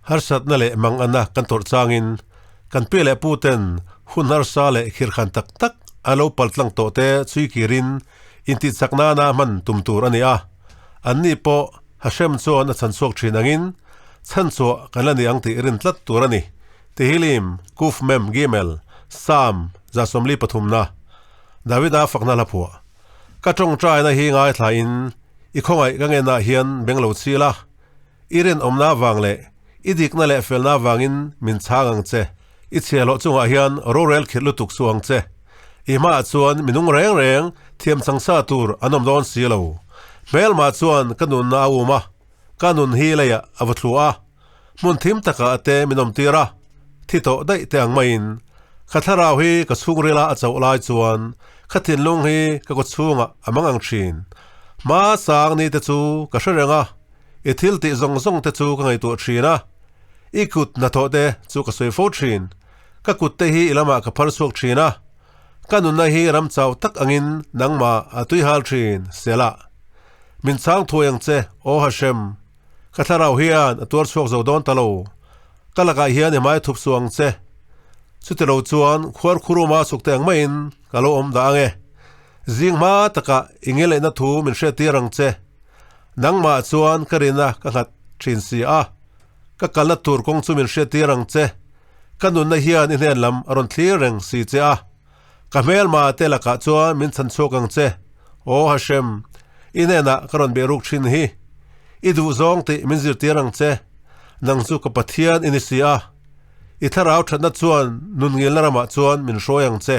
Harsatna leh manganna kan tawrh changin kan pi leh pu ten hun harsa leh khirkhan tak tak an lo paltlang tawh te chhui kirin intihchak nana hman tum tur a ni a. Anni pawh Hashem chuan a chhanchhuak thin angin chhanchhuah kan la ni ang tih rin tlat tur a ni. Tehillim, Kuf Mem Gimel, Psalm 133na, Davida fakna hla phuah. Ka tawngtaina hi ngaithlain i khawngaih ka ngenah hian beng lo chil a. I rinawmna vang leh i dikna leh felna vangin min chhang ang che. I chhiahhlawh chungah hian rorel khirh lutuk suh ang che. I hmaah chuan minung reng reng thiam changsa tur an awm dawn si lo. Hmelmah chuan ka nunna a um a, ka nun hi leiah a va thlu a. Hmun thim takah a te min awmtir a, thi tawh daih te ang maiin. Ka thlarau hi ka chhungrila a chauh lai chuan ka thinlung hi ka kawchhungah a mang ang thin. Hma sang ni te chu ka hre reng a. I thil tih zawng zawng te chu ka ngaihtuah thin a, i kut hnathawh te chu ka sawi fo thin. Ka kut te hi i lamah ka phar chhuak thin a, ka nunna hi ram chau tak angin nangmah a tui hal thin, Selah. Min chhang thuai ang che, Aw Hashem. Ka thlarau hian a tuar chhuak zo dawn ta lo. Ka lakah hian i hmai thup suh ang che. Chutilo chuan khuar khuruma chhuk te ang maiin ka lo awm dah ang e. Zing hma takah i ngelehna thu min hriattir ang che. Nangmah chuan ka rina ka nghat thin si a, ka kalna tur kawng chu min hriattir ang che. Ka nunna hian i hnen lam a rawn thlir reng si che a. Ka hmelma te lakah chuan min chhan chhuak ang che. Aw Hashem, i hnenah ka rawn behruk thin hi. I duh zawng tih min zirtir ang che. Nang chu ka Pathian i ni si a. I thlarau thatna chuan nun ngilna ramah chuan min hruai ang che.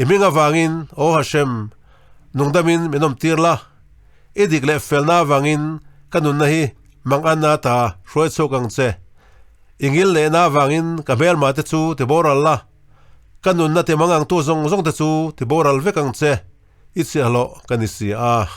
I hming avangin, Aw Hashem, nungdamin min awmtir la. I dik leh felna avangin ka nunna hi manganna ta hruai chhuak ang che. I ngil lehna avangin ka hmelma te chu ti boral la, ka nunna ti mangang tu zawng zawng te chu ti boral vek ang che, i chhiahhlawh ka ni si a.